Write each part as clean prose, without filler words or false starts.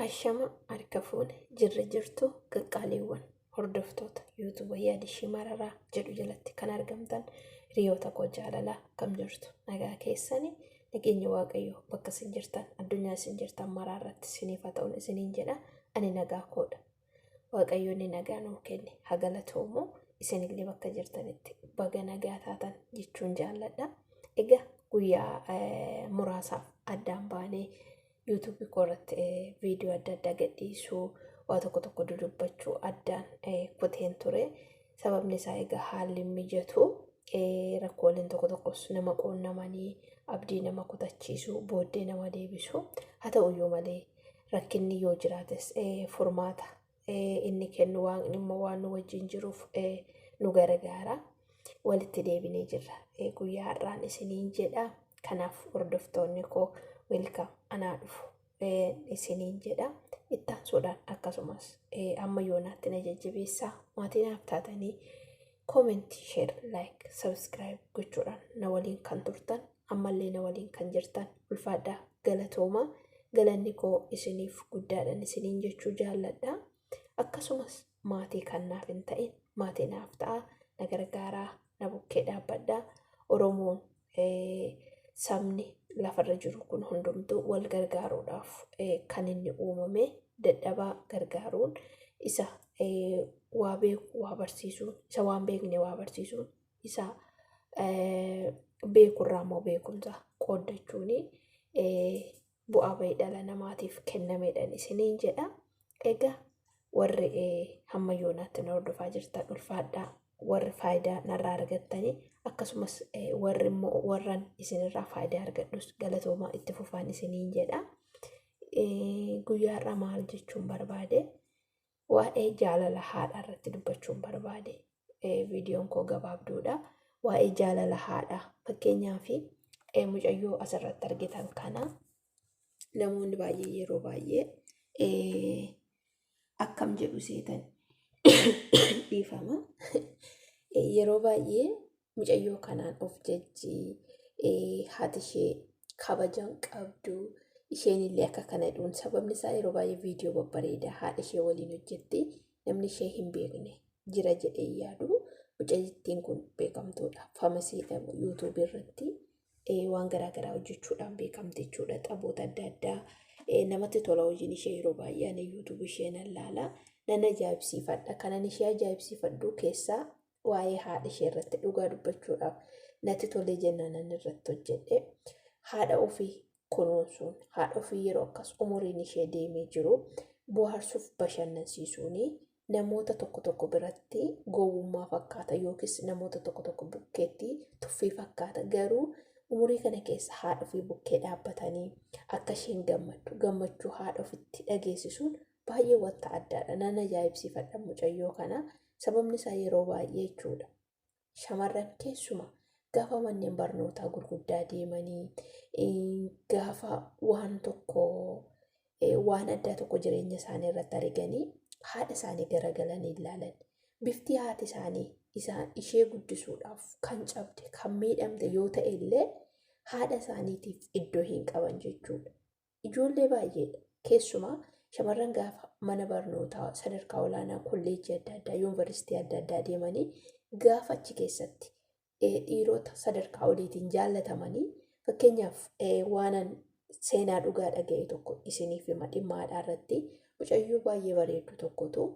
Ashama harka fuune jirra jirtu qaqqaaliiwwan hordoftoota yuutuuba Yaadishii Mararaa jedhu jalatti kan argamtan hiriyoota koo jaalalaa kam jirtu nagaa keessanii nageenya Waaqayyoo bakka isin jirtan addunyaa isin jirtan maraa irratti isiniif haa ta'uun isiniin jedha. Ani nagaa koodha. Waaqayyo inni nagaa nuu kenne haa galatoomu. Isinillee bakka jirtanitti baga nagaa taatan jechuun jaalladha. Egaa guyyaa muraasaaf addaan baanee yuutuubii koo irratti viidiyoo adda addaa gadhiisuu waa tokko tokko dudubbachuu addaan kuteen ture. Sababni isaa egaa haalli hin mijatu rakkooleen tokko tokkos nama quunnamanii abdii nama kutachiisu booddee nama deebisu. Haa ta'uyyuu malee rakkinni yoo jiraates furmaata inni kennu waaqni immoo waan nu wajjin jiruuf nu gargaara. Walitti deebinee jirra. Guyyaa har'aan isiniin jedha. Kanaaf hordoftoonni koo welcome anaa dhufu isiniin jedha. Ittaansuudhaan akkasumas amma yoonaatti na jajjabeessaa maatii naaf taatanii koomentii, share, like, subscribe gochuudhaan na waliin kan turtan ammallee na waliin kan jirtan ulfaadhaa galatoomaa. Galanni koo isiniif guddaadhaan isiniin jechuu jaalladha. Akkasumas maatii kan naaf hin ta'in maatii naaf ta'a na gargaaraa na bukkee dhaabbadhaa. Oromoon sabni lafarra jiru kun hundumtuu wal gargaaruudhaaf kan inni uumame dadhabaa gargaaruun isa waa beeku waa barsiisuun isa waan beekne waa barsiisuun isa beekurraa immoo beekumsa qooddachuun bu'aa bahii dhala namaatiif kennamedha isiniin jedha. Egaa warri hamma yoonaatti na hordofaa jirtan ulfaadhaa warri faayidaa narraa argattanii akkasumas warri immoo warran isinirraa faayidaa argadhus galatoomaa itti fufaan isiniin jedha. Guyyaa har'aa maal jechuun barbaade? Waa'ee jaalala haadhaa irratti dubbachuun barbaade. Viidiyoon koo gabaabduudha. Waa'ee jaalala haadhaa fakkeenyaaf mucayyoo asirratti argitan kana namoonni baay'ee yeroo baay'ee akkam jedhu seetan dhiifama. Yeroo baay'ee mucayyoo kanaan of jajji haati ishee kabajan qabdu isheen illee akka kana jedhuun sababni isaa yeroo baay'ee viidiyoo babbareedaa haadha ishee waliin hojjetti namni ishee hin beekne jira jedhee yaadu mucayyittiin kun beekamtuudha. Famasiidha yuutuubii irratti waan garaagaraa hojjechuudhaan beekamti jechuudha. Taphoota adda addaa namatti tola hojiin ishee yeroo baay'ee ani yuutuubii ishee nan laala. Nan ajaa'ibsiifadha. Kanan ishee ajaa'ibsiifadhu keessaa waa'ee haadha ishee irratti dhugaa dubbachuudhaaf natti tolee jennaan nan irratti hojjedhe. Haadha ofii kunuunsuun haadha ofii yeroo akkas umuriin ishee deemee jiru bohaarsuuf bashannansiisuun namoota tokko tokko biratti gowwummaa fakkaata yookiis namoota tokko tokko bukkeetti tuffii fakkaata. Garuu umurii kana keessa haadha ofii bukkee dhaabbatanii akka isheen gammaddu gammachuu haadha ofitti dhageessisuun baay'ee wanta addaadha. Nan ajaa'ibsiifadha mucayyoo kana. Sababni isaa yeroo baay'ee jechuudha. Shamarran keessumaa gaafa manneen barnootaa gurguddaa deemanii gaafa waan tokko waan addaa tokko jireenya isaanii irratti arganii haadha isaanii garagalanii ilaalan. Bifti haati isaanii isaan ishee guddisuudhaaf kan cabde kan miidhamte yoo ta'e illee haadha isaaniitiif iddoo hin qaban jechuudha. Ijoollee baay'eedha. Keessumaa shamarran gaafa mana barnootaa sadarkaa olaanaa kolleejjii adda addaa yuunivarsiitii adda addaa deemanii gaafa achi keessatti dhiirota sadarkaa oliitiin jaallatamanii fakkeenyaaf waanan seenaa dhugaa dhaga'e tokko isiniif hima dhimma haadhaa irratti mucayyoo baay'ee bareeddu tokkotu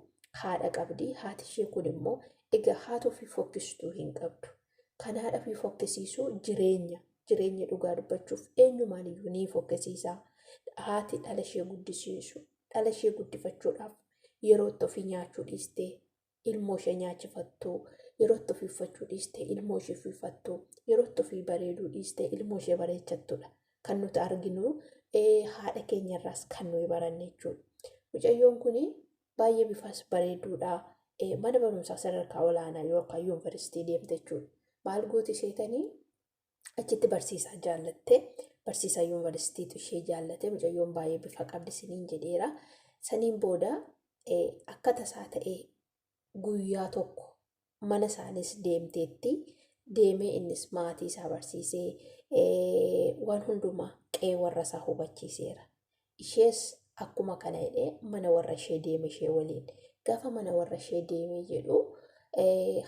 haadha qabdi. Haati ishee kun immoo egaa haata ofii fokkistuu hin qabdu. Kan haadha ofii fokkisiisu jireenya. Jireenya dhugaa dubbachuuf eenyumaan iyyuu ni fokkisiisa. Haati dhala ishee guddisiisu dhala ishee guddifachuudhaaf yeroo itti ofii nyaachuu dhiistee ilmoo ishee nyaachifattu, yeroo itti ofii uffachuu dhiistee ilmoo ishee uffifattu, yeroo itti ofii bareeduu dhiistee ilmoo ishee bareechattudha. Kan nuti arginu haadha keenyarraas kan nuyi baranne jechuudha. Mucayyoon kun baay'ee bifas bareedduudha. Mana barumsaa sadarkaa olaanaa yookaan yuunivarsiitii deemte jechuudha. Maal gooti seetanii achitti barsiisaa jaallatte barsiisaa yuunivarsiitiitu ishee jaallate mucayyoon baay'ee bifa qabdi siniin jedheera. Saniin booda akka tasaa ta'ee guyyaa tokko mana isaanis deemteetti deemee innis maatii isaa barsiisee waan hundumaa qe'ee warra isaa hubachiiseera. Ishees akkuma kana jedhee mana warra ishee deeme ishee waliin. Gaafa mana warra ishee deemee jedhu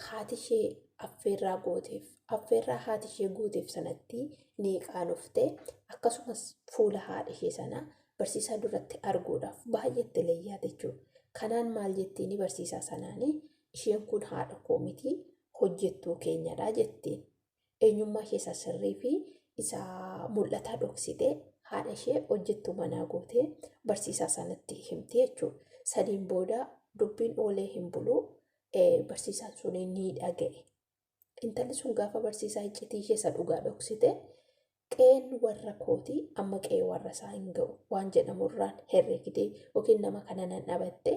haati ishee affeerraa gooteef. Affeerraa haati ishee gooteef sanatti ni qaanofte. Akkasumas fuula haadha ishee sana barsiisaa duratti arguudhaaf baay'ee itti leeyyaate jechuudha. Kanaan maal jettiini barsiisaa sanaanii isheen kun haadha koo miti hojjettuu keenyadha jettiin. Eenyummaa ishee isa sirrii fi isa mul'ataa dhoksite haadha ishee hojjettuu manaa gootee barsiisaa sanatti himti jechuudha. Saniin booda dubbiin oolee hin bulu barsiisaan sun ni dhaga'e. Intalli sun gaafa barsiisaa iccitii ishee isa dhugaa dhoksite qe'een warra kootii amma qe'ee warra isaa hin ga'u waan jedhamu irraan herregdee yookiin nama kana nan dhabatte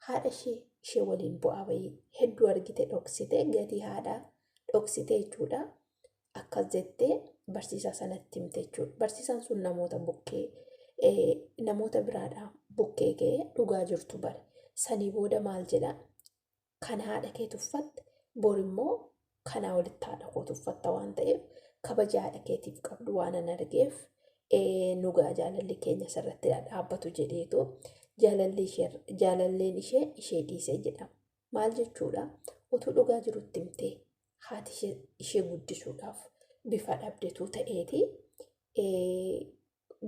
haadha ishee ishee waliin bu'aa bahii hedduu argite dhoksite gatii haadhaa dhoksite jechuudha. Akkas jettee barsiisaa sanatti himte jechuudha. Barsiisaan sun namoota bukkee namoota biraadhaa bukkee ga'ee dhugaa jirtu bare. Sanii booda maal jedha? Kan haadha kee tuffatte bor immoo kanaa olitti haadha koo tuffatta waan ta'eef kabaja haadha keetiif qabdu waan an argeef nugaa jaalalli keenya sirratti dhaabbatu jedheetu jaalalleen ishee ishee dhiisee jedhama. Maal jechuudha? Utuu dhugaa jirutti himtee haati ishee guddisuudhaaf bifa dhabdetu ta'eeti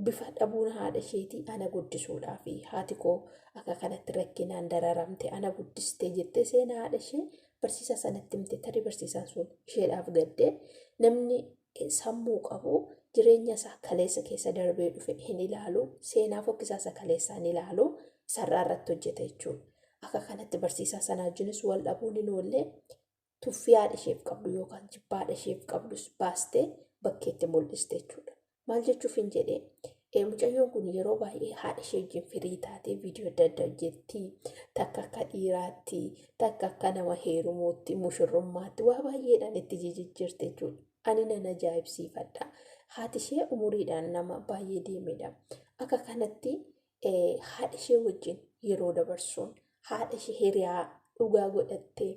bifa dhabuun haadha isheetii ana guddisuudhaaf haati koo akka kanatti rakkinaan dararamte ana guddiste jettee seenaa haadha ishee barsiisaa sanatti himte tarii barsiisaan sun isheedhaaf gaddee namni sammuu qabu jireenya isaa kaleessa keessa darbee dhufe hin ilaalu seenaa fokkisaa isa kaleessaa hin ilaalu sarraa irratti hojjeta jechuudha. Akka kanatti barsiisaa sanaa wajjinis wal dhabuun hin oolle tuffii haadha isheef qabdu yookaan jibba haadha isheef qabdus baastee bakkeetti mul'iste jechuudha. Maal jechuuf hin jedhee mucayyoon kun yeroo baay'ee haadha ishee wajjin firii taatee viidiyoo adda addaa hojjetti. Takka akka dhiiraatti, takka akka nama heerumuutti, mushurrummaatti waa baay'eedhaan itti jijjiirte jechuudha. Ani nan ajaa'ibsiifadha. Haati ishee umuriidhaan nama baay'ee deemedha. Akka kanatti haadha ishee wajjin yeroo dabarsuun haadha ishee hiriyaa dhugaa godhattee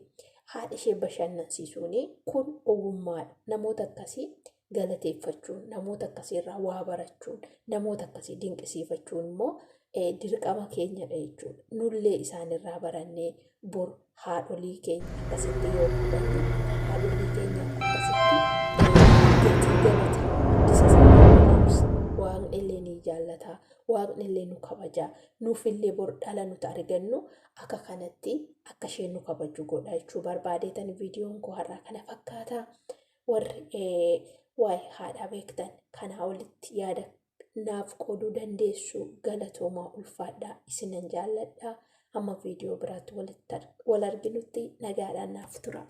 haadha ishee bashannansiisuun kun ogummaadha. Namoota akkasii galateeffachuun, namoota akkasiirraa waa barachuun, namoota akkasii dinqisiifachuun immoo dirqama keenyadha jechuudha. Nullee isaanirraa barannee bor haadholii keenya akkasitti yoo fudhanne haadholii keenya akkasitti gatii galata guddisa isaanii waaqni illee ni jaallata, waaqni illee nu kabaja, nuufillee bor dhala nuti argannu akka kanatti akka isheen nu kabaju godha jechuu barbaadeetan viidiyoon koo har'aa kana fakkaata. Warri waa'ee haadhaa beektan kanaa olitti yaada naaf qooduu dandeessu galatoomaa ulfaadhaa isinan jaalladha. Hamma viidiyoo biraatti wal arginutti nagaadhaan naaf tura.